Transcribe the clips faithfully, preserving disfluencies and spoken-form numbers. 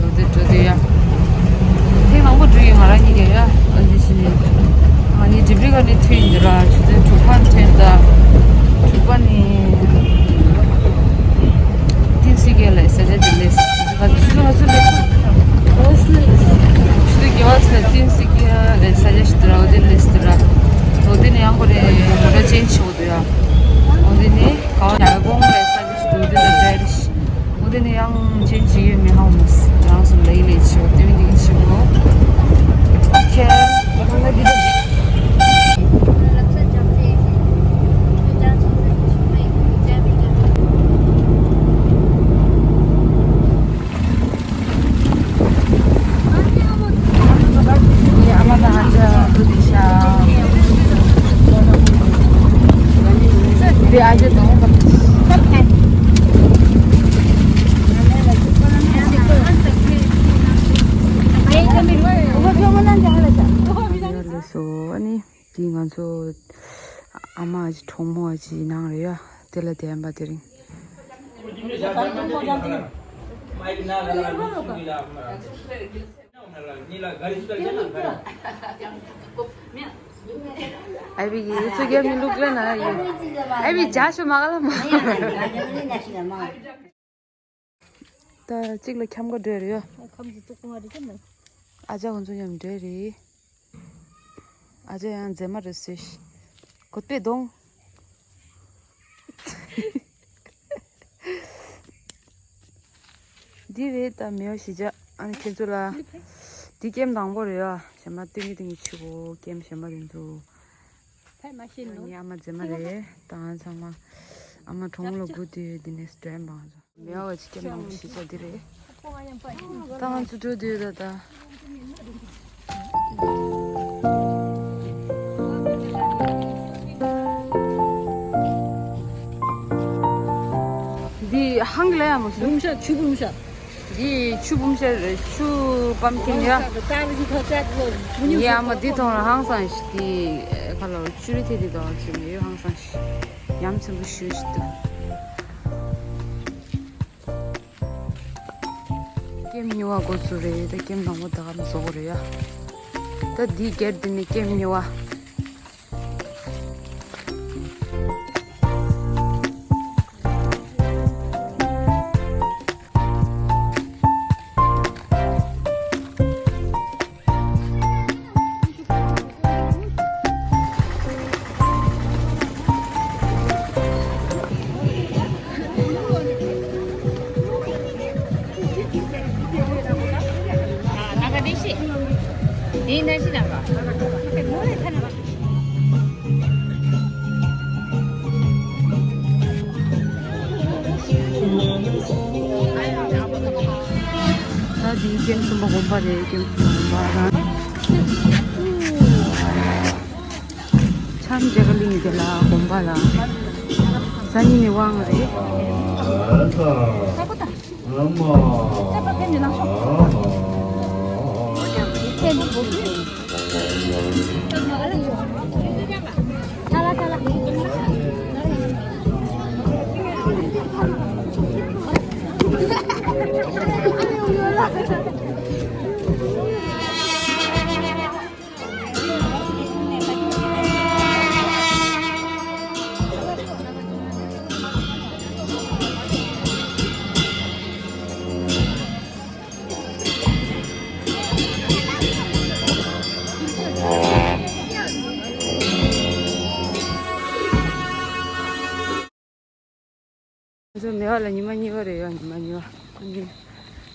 འགྲོ་དུས་འགྲོ་དུས་ཡ། ཐེངས་མང་པོ་འགྲོ་ཡི་ང་རང་གཉིས་ཀྱིས་ཡ། ཨ་འདི་བྱས་ནས། ང་གཉིས་ཌི་བི་རི་ག་ནས་ཐོན་ཡིན་འདི་ར། ཆུ་ཚོད་དྲུག་པ་ནས་ཐོན་ད། དྲུག་པ་ནས། ཏིན་སི་ཀེ་ལ་ས་ཆ་དེ་ལས། ང་ཚོ་ང་ཚོ་ལས། ཆུ་ཚོད་བརྒྱད་པ་ཚོད་ཏིན་སི་ཀེ་ལ་ས་ཆ་ཞིག་འདུག་ར། འོ་དེ་ལས་འདི་ར། འོ་དེ་ནས་ཡང་ཁོ་རེ་མོ་ཊ་ཅེན་ཇི་བྱེད་དགོས་འདུག་ཡ། འོ་དེ་ནས་ག་བ་ཡ་གོང་ལ་ས་ཆ་ཞིག་འདུག་འདི་ལ་ཌི་རའེ་བར་ཞིག་འོ་དེ་ནས་ཡང་ཅེན་ཇི་བྱེད་ཡོད་མེད་ཧ་གོ་མ་སོང་། རང་སོང་ལ་ཡིན་ལས་ཆེ་བ་དེ་མི་འདི་གི་ཆེ་བོ། ཁྱེད་ང་འདི་འདྲ། ལགས་སོ། ཨ་ནི་འདི་ང་ཚོ་ཨ་མ་ཅིག་གྲོགས་མོ་ཅིག་ནང་རེད་ཡ། དེ་ལ་བསྡད་པ་དེ་རིང་། ཨའི་བི་གི་ཚུ་རྒྱབ་ནི་ལུག་ལ་ན་ཡོད། ཨའི་བི་ཇ་ཤོ་མ་ག་ལ་མ། ད་གཅིག་ལ་འཁྱམ་ག་འདྲ་རེད་ཡ། ཨ་ཅག་ཁོང་ཚོ་མཉམ་འདྲ་རེད། ཨ་ཅག་ཡང་མཛེས་མ་རེད་ཟེར། གོ་ཏེ་གདོང་། འདི་རེད་ད་མེའོ་ཞི་ཅག་ཨ་ནི་ཁྱེད་ཚོ་ལ། འདི་ཀེམ་དང་པོ་རེད་ཡ། གཞན་པ་སྟོན་གི་སྟོན་གི་ཆུ་བོ་ཀེམ་གཞན་པ་རེད་འདུག་ཕལ་མ་ཤེས་ནོ། ངའི་ཨ་མ་མཛེས་མ་རེད། ད་ང་ཚང་མ་ཨ་མ་གྲོང་ལ་སྒུག་དུས་འདི་ནས་སི་ཊེམ་བང་ཚོ། མེའོ་ཅི་ཀེམ་དང་པོ་ཞི་ཅག་འདི་རེད། ད་ང་ཚོ་འགྲོ་དུས་ད་ད། འདི་ཧང་གི་ལ་ཡ་མོ་སུ། བུམ་ཤ་ཆུ་བུམ་ཤ། འདི་ཆུ་བུམ་ཤ་རེད། ཆུ་པམ་ཀིན་ཡ། ངའི་ཨ་མ་འདི་མཐོང་ལ་ཧང་སང་ཞིག་འདི་ཁ་ལོ་ཆུ་རི་ཐེ་འདི་དང་ཆུ་མེ་ཡོད་ཧང་སང་ཞིག་ཉམས་ཆེན་པོ་ཞུ་ཞིག་འདུག་ཀེམ་གཉིས་པ་འགོ་ཚུགས་རེད། ད་ཀེམ་དང་པོ་ད་ག་ནས་བཟོ་དགོས་རེད་ཡ། ད་འདི་སྒེར་འདི་ནས་ཀེམ་གཉིས་པ། ད་འདི་ཀེམ་གསུམ་པ་དགོན་པ་རེད། ཀེམ་གསུམ་པ་དགོན་པ་རང་། ཆང་རྒྱ་གར་གླིང་དེ་ལ་དགོན་པ་ལ། སང་ཉིན་ནི་དབང་རེད། ང་ཚོ་མེ་བ་ལ་ཉི་མ་གཉིས་པ་རེད་ཡ། ཉི་མ་གཉིས་པ།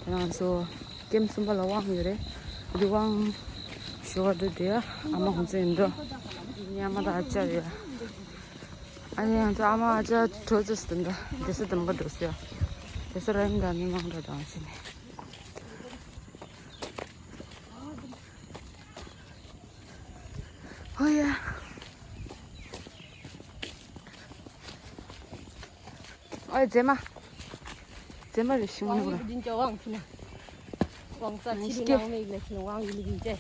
ཨ་ནི་ང་ཚོ་ཀེམ་གསུམ་པ་ལ་དབང་ཡོད་རེད། འདི་དབང་ཞུ་བ་འདུག་དེ་ཡ། ཨ་མ་ཁོང་ཚོ་ཡིན་འགྲོ། ཉི་མ་དང་ཨ་ཅག་རེད་ཡ། ཨ་ནི་ང་ཚོ་ཨ་མ་ཨ་ཅག་འགྲོ་ཙམ་ཟིན་འདྲ། དེ་ས་དམ་ག་འགྲོ་ཟེར་ཡ། དེ་ས་ར་ཡིན་འདྲ་མི་མང་འདྲ་དང་ཟིན་ནས། ཨོ་ཡ། ཨོ་ཡ་མཛེས་མ། མཛེས་མ་རེད་ཤི་མོ་ནི་བོ་ར། དབང་ཡུལ་དུ་འཛིན་བྱ་དབང་ཕྱི་ན། དབང་རྩ་ཕྱི་རུ་སྣང་མེད་ལས་ཕྱི་ན་དབང་ཡུལ་དུ་འཛིན་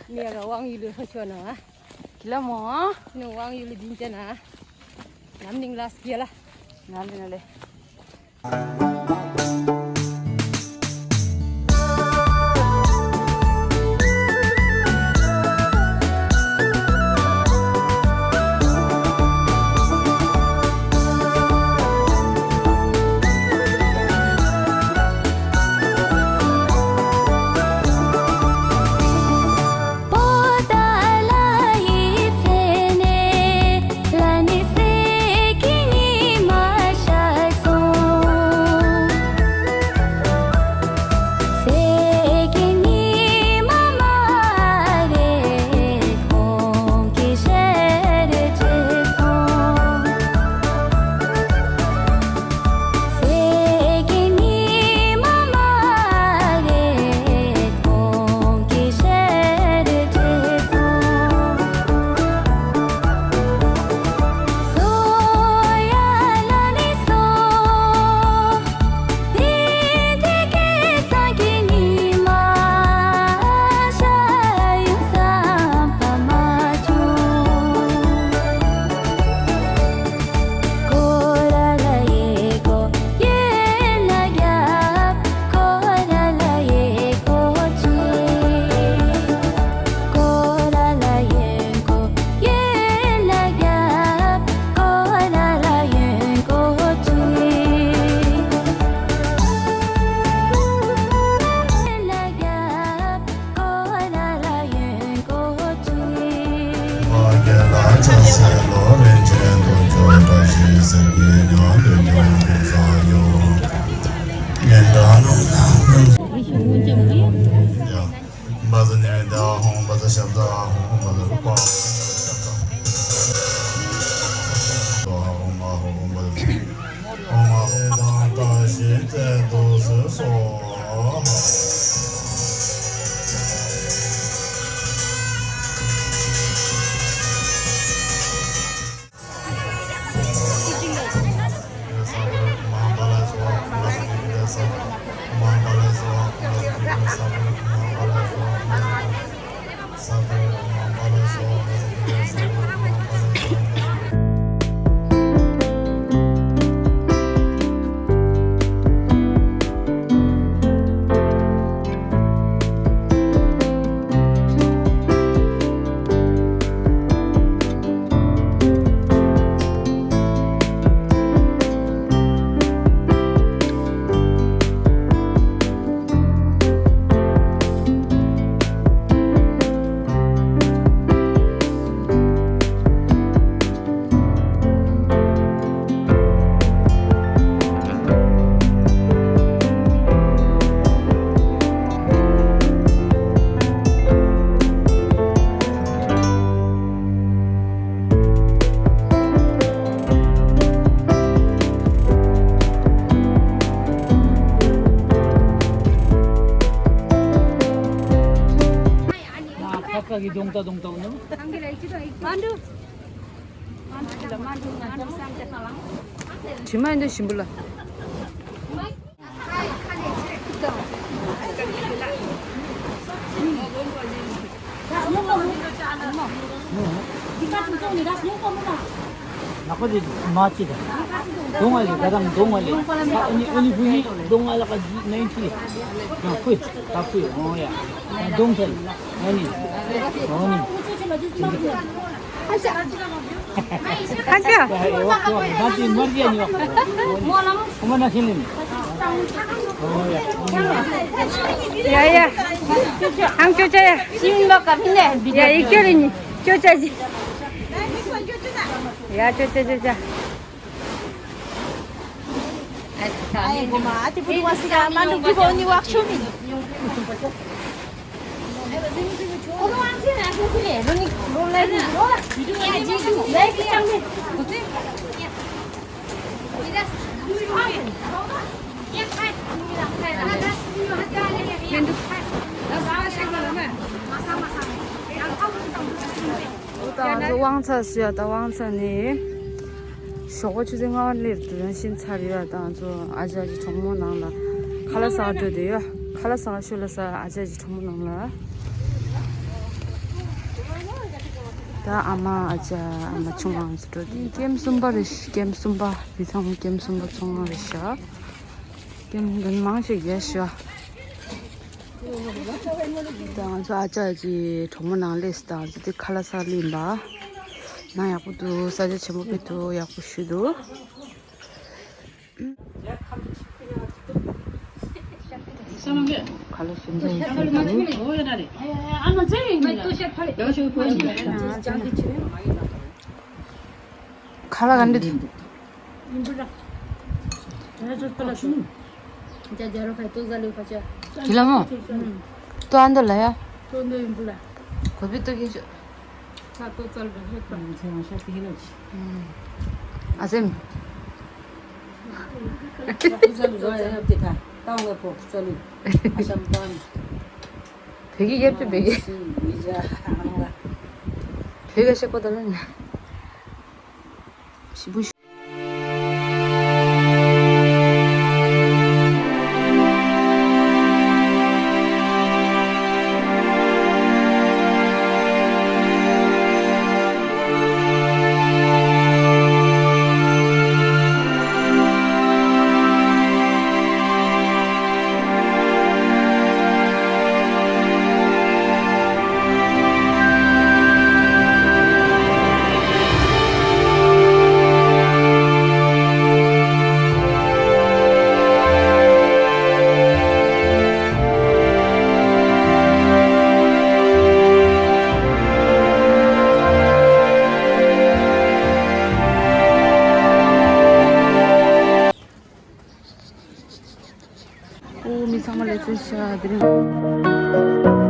བྱ། མེ་ར་དབང་ཡུལ་ལུ་ཧ་ཆོ་ན། གི་ལ་མོ། ཕྱི་ན་དབང་ཡུལ་དུ་འཛིན་བྱ་ན། ནམ་ནིང་ལ་སྐྱེ་ལ། ང་ལ་ང་ལ། ཁ་ཁ་གི་རྡུང་ད་རྡུང་ད་འོ་ནམ། དྲི་མ་འདི་ཞིམ་པོ་ལ། ནག་པོ་དེ་མ་ཅི་ད། གདོང་ང་ལས་ད་དང་གདོང་ང་ལས། ཨ་ནི་ཨ་ནི་བུ་ནི་གདོང་ང་ལ་ཀ་ནན་ཅི། ད་ཁུ་ད་ཁུ་འོ་ཡ། གདོང་ཐལ། ཨ་ནི་འོ་ནི། ཁ་ཤ། ཁ་ཤ། ད་དེ་མར་རྒྱ་ཉོ། ཁོ་མ་ན་ཤེས་ལེན། འོ་ཡ། ཡ་ཡ། ཨང་ཅོ་ཅ་ཡ། ཤིང་ལོ་ཀ་ཕི་ནེ། ཡ་ཡི་ཅོ་རི་ནི། ཅོ་ཅ་ཅི། ཡ་ཅོ་ཅ་ཅོ་ཅ། ཨ་ཡེ་གོ་མ་ཨ་ཏི་པུ་ཏུ་ཝ་སི་ག་མ་ནུ་གུ་གོ་ནི་ཝག་ཆུ་མི། ད་ང་ཚོ་དབང་ཚ་སུ་ཡ་ད་དབང་ཚ་ནས་ཞོགས་པ་ཆུ་ཚོད་ལྔ་པ་སླེབས་དུས་ནང་བཞིན་ཚར་ཡོད། ད་ང་ཚོ་ཨ་ཅག་གི་གྲོགས་མོ་ནང་ལ་ཁ་ལག་ཟ་འགྲོ་དེ་ཡོད། ཁ་ལག་ཟ་ཤོད་ལ་ས་ཨ་ཅག་གི་གྲོགས་མོ་ནང་ལ། ད་ཨ་མ་ཨ་ཅག་ཨ་མ་ཆུང་མ་ཚོ་འགྲོ་དེ་ཀེམ་གསུམ་པ་རེད། ཀེམ་གསུམ་པ་དེ་ཚང་མ་ཀེམ་གསུམ་པ་ཚོང་ཁང་རེད་ཤག་ཀེམ་གན་མང་ཞིག་ཡོད་ཤག་ད་ང་ཚོ་ཨ་ཅག་གི་གྲོགས་མོ་ནང་སླེབས་སོང་། ད་ང་ཚོ་དེ་ཁ་ལག་ཟ་ལེན་པ། ནང་ཡག་པོ་འདུག་ས་ཆ་ཆེན་པོ་དཔེ་འདུག་ཡག་པོ་ཞིག་འདུག་ཁ་ལག་ཞིམ་པོ་ཞིག་འདུག་ཁ་ལག་ག་འདྲ་འདུག་ཁྱི་ལ་མོ། ཏོ་ཨ་མདོ་ལ་ཡ། ཏོ་འདོ་ཡིན་པུ་ལ། གོ་བི་ཏོ་ཁྱི་ཆོ། ས་ཏོ་ཙལ་རེ་ཧེ་ཏོ། ཨ་སེམས། ཙལ་རེ་ཧེ་ཏི་ཁ། ཏང་ལ་པོ་ཙལ་ལུ། ཨ་ཤམ་པན། བོད་ཀྱི་ཡབ་ཅོ་བོད་ཀྱི། བོད་ཀྱི་ཤེས་གོ་ད་ལ་ན། ཞི་བུ་ཞི། ཨོ་མི་ཚང་མ་ལེ་ཚན་ཤ་དེ་རིང་།